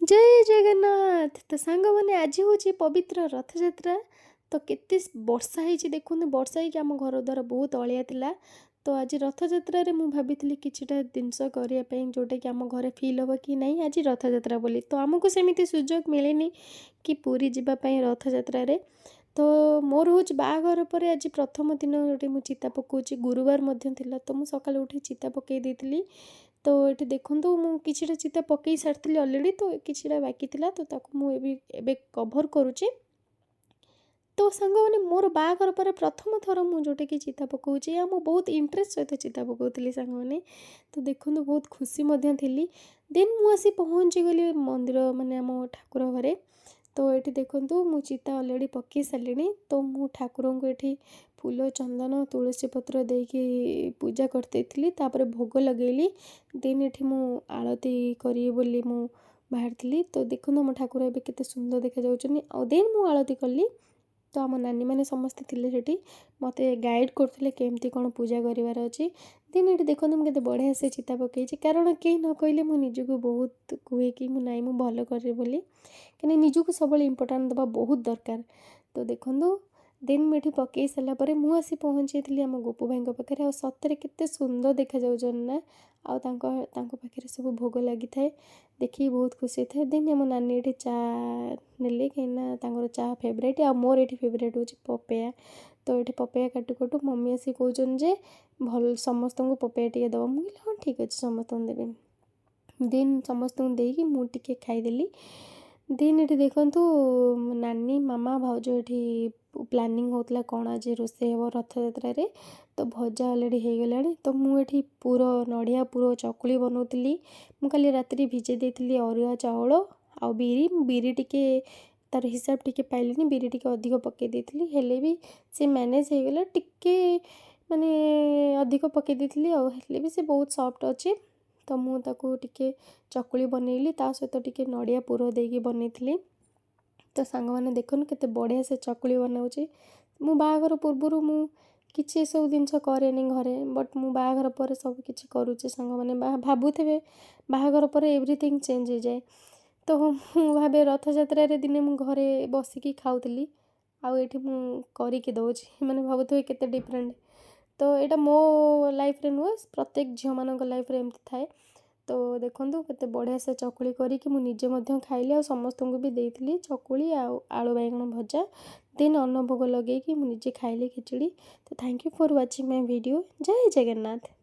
ଜୟ ଜଗନ୍ନାଥ। ତ ସାଙ୍ଗମାନେ, ଆଜି ହେଉଛି ପବିତ୍ର ରଥଯାତ୍ରା। ତ କେତେ ବର୍ଷା ହେଇଛି ଦେଖନ୍ତୁ। ବର୍ଷା ହେଇକି ଆମ ଘର ଦ୍ୱାର ବହୁତ ଅଳିଆ ଥିଲା। ତ ଆଜି ରଥଯାତ୍ରାରେ ମୁଁ ଭାବିଥିଲି କିଛିଟା ଜିନିଷ କରିବା ପାଇଁ, ଯେଉଁଟାକି ଆମ ଘରେ ଫିଲ୍ ହେବ କି ନାହିଁ ଆଜି ରଥଯାତ୍ରା ବୋଲି। ତ ଆମକୁ ସେମିତି ସୁଯୋଗ ମିଳିନି କି ପୁରୀ ଯିବା ପାଇଁ ରଥଯାତ୍ରାରେ। ତ ମୋର ହେଉଛି ବାହାଘର ପରେ ଆଜି ପ୍ରଥମ ଦିନ ଯେଉଁଠି ମୁଁ ଚିତା ପକାଉଛି। ଗୁରୁବାର ମଧ୍ୟ ଥିଲା, ତ ମୁଁ ସକାଳୁ ଉଠି ଚିତା ପକାଇ ଦେଇଥିଲି। ତ ଏଠି ଦେଖନ୍ତୁ, ମୁଁ କିଛିଟା ଚିତା ପକାଇ ସାରିଥିଲି ଅଲରେଡ଼ି, ତ କିଛିଟା ବାକି ଥିଲା, ତ ତାକୁ ମୁଁ ଏବେ ଏବେ କଭର୍ କରୁଛି। ତ ସାଙ୍ଗମାନେ, ମୋର ବାହାଘର ପରେ ପ୍ରଥମ ଥର ମୁଁ ଯେଉଁଟାକି ଚିତା ପକାଉଛି ଆଉ ମୁଁ ବହୁତ ଇଣ୍ଟରେଷ୍ଟ ସହିତ ଚିତା ପକାଉଥିଲି ସାଙ୍ଗମାନେ। ତ ଦେଖନ୍ତୁ, ବହୁତ ଖୁସି ମଧ୍ୟ ଥିଲି। ଦେନ୍ ମୁଁ ଆସି ପହଞ୍ଚିଗଲି ମନ୍ଦିର, ମାନେ ଆମ ଠାକୁର ଘରେ। ତ ଏଠି ଦେଖନ୍ତୁ, ମୁଁ ଚିତା ଅଲରେଡ଼ି ପକାଇ ସାରିଲିଣି। ତ ମୁଁ ଠାକୁରଙ୍କୁ ଏଠି ଫୁଲ, ଚନ୍ଦନ, ତୁଳସୀ ପତ୍ର ଦେଇକି ପୂଜା କରିଦେଇଥିଲି। ତାପରେ ଭୋଗ ଲଗେଇଲି। ଦେନ୍ ଏଠି ମୁଁ ଆଳତି କରିବି ବୋଲି ମୁଁ ବାହାରିଥିଲି। ତ ଦେଖନ୍ତୁ, ଆମ ଠାକୁର ଏବେ କେତେ ସୁନ୍ଦର ଦେଖାଯାଉଛନ୍ତି। ଆଉ ଦେନ୍ ମୁଁ ଆଳତି କଲି। ତ ଆମ ନାନୀମାନେ ସମସ୍ତେ ଥିଲେ ସେଠି, ମୋତେ ଗାଇଡ଼୍ କରୁଥିଲେ କେମିତି କ'ଣ ପୂଜା କରିବାର ଅଛି। ଦେନ୍ ଏଠି ଦେଖନ୍ତୁ, ମୁଁ କେତେ ବଢ଼ିଆ ସେ ଚିତା ପକାଇଛି। କାରଣ କେହି ନ କହିଲେ ମୁଁ ନିଜକୁ ବହୁତ କୁହେ କି ମୁଁ ନାଇଁ, ମୁଁ ଭଲ କରେ ବୋଲି। କାହିଁକିନା ନିଜକୁ ସବୁବେଳେ ଇମ୍ପୋର୍ଟାଣ୍ଟ ଦେବା ବହୁତ ଦରକାର। ତ ଦେଖନ୍ତୁ, ଦେନ୍ ମୁଁ ଏଠି ପକାଇ ସାରିଲା ପରେ ମୁଁ ଆସି ପହଞ୍ଚିଥିଲି ଆମ ଗୋପୁ ଭାଇଙ୍କ ପାଖରେ। ଆଉ ସତରେ କେତେ ସୁନ୍ଦର ଦେଖାଯାଉଛନ୍ତି ନା? ଆଉ ତାଙ୍କ ପାଖରେ ସବୁ ଭୋଗ ଲାଗିଥାଏ, ଦେଖିକି ବହୁତ ଖୁସି ହେଇଥାଏ। ଦେନ୍ ଆମ ନାନୀ ଏଠି ଚା ନେଲେ, କାହିଁକିନା ତାଙ୍କର ଚା ଫେଭରାଇଟ୍। ଆଉ ମୋର ଏଠି ଫେଭରାଇଟ୍ ହେଉଛି ପପେୟା। ତ ଏଠି ପପେୟା କାଟୁ କାଟୁ ମମି ଆସି କହୁଛନ୍ତି ଯେ ଭଲ, ସମସ୍ତଙ୍କୁ ପପେୟା ଟିକେ ଦେବ। ମୁଁ କହିଲି, ହଁ, ଠିକ୍ ଅଛି, ସମସ୍ତଙ୍କୁ ଦେବି। ଦେନ୍ ସମସ୍ତଙ୍କୁ ଦେଇକି ମୁଁ ଟିକେ ଖାଇଦେଲି। ଦେନ୍ ଏଠି ଦେଖନ୍ତୁ, ନାନୀ, ମାମା, ଭାଉଜ ଏଠି ପ୍ଲାନିଂ ହେଉଥିଲା କ'ଣ ଆଜି ରୋଷେଇ ହେବ ରଥଯାତ୍ରାରେ। ତ ଭଜା ଅଲରେଡ଼ି ହେଇଗଲାଣି। ତ ମୁଁ ଏଠି ପୁର, ନଡ଼ିଆ ପୁର ଚକୁଳି ବନାଉଥିଲି। ମୁଁ କାଲି ରାତିରେ ଭିଜେଇ ଦେଇଥିଲି ଅରୁଆ ଚାଉଳ ଆଉ ବିରି। ମୁଁ ବିରି ଟିକେ ତାର ହିସାବ ଟିକେ ପାଇଲିନି, ବିରି ଟିକେ ଅଧିକ ପକାଇ ଦେଇଥିଲି। ହେଲେ ବି ସେ ମ୍ୟାନେଜ୍ ହେଇଗଲା। ଟିକେ ମାନେ ଅଧିକ ପକାଇ ଦେଇଥିଲି ଆଉ ହେଲେ ବି ସେ ବହୁତ ସଫ୍ଟ ଅଛି। ତ ମୁଁ ତାକୁ ଟିକେ ଚକୁଳି ବନେଇଲି, ତା ସହିତ ଟିକେ ନଡ଼ିଆ ପୁର ଦେଇକି ବନେଇଥିଲି। ତ ସାଙ୍ଗମାନେ, ଦେଖନ୍ତୁ କେତେ ବଢ଼ିଆ ସେ ଚକୁଳି ବନାଉଛି। ମୁଁ ବାହାଘର ପୂର୍ବରୁ ମୁଁ କିଛି ଏସବୁ ଜିନିଷ କରେନି ଘରେ, ବଟ୍ ମୁଁ ବାହାଘର ପରେ ସବୁ କିଛି କରୁଛି। ସାଙ୍ଗମାନେ ଭାବୁଥିବେ, ବାହାଘର ପରେ ଏଭ୍ରିଥିଙ୍ଗ ଚେଞ୍ଜ ହେଇଯାଏ। ତ ମୁଁ ଭାବେ, ରଥଯାତ୍ରାରେ ଦିନେ ମୁଁ ଘରେ ବସିକି ଖାଉଥିଲି ଆଉ ଏଇଠି ମୁଁ କରିକି ଦେଉଛି। ମାନେ ଭାବୁଥିବେ କେତେ ଡିଫରେଣ୍ଟ। ତ ଏଇଟା ମୋ ଲାଇଫ୍ରେ ନୁହେଁ, ପ୍ରତ୍ୟେକ ଝିଅମାନଙ୍କ ଲାଇଫ୍ରେ ଏମିତି ଥାଏ। ତ ଦେଖନ୍ତୁ, କେତେ ବଢ଼ିଆ ସେ ଚକୁଳି କରିକି ମୁଁ ନିଜେ ମଧ୍ୟ ଖାଇଲି ଆଉ ସମସ୍ତଙ୍କୁ ବି ଦେଇଥିଲି ଚକୁଳି ଆଉ ଆଳୁ ବାଇଗଣ ଭଜା। ଦେନ୍ ଅନ୍ନ ଭୋଗ ଲଗେଇକି ମୁଁ ନିଜେ ଖାଇଲି ଖିଚୁଡ଼ି। ତ thank you for watching my video. Jay Jagannath.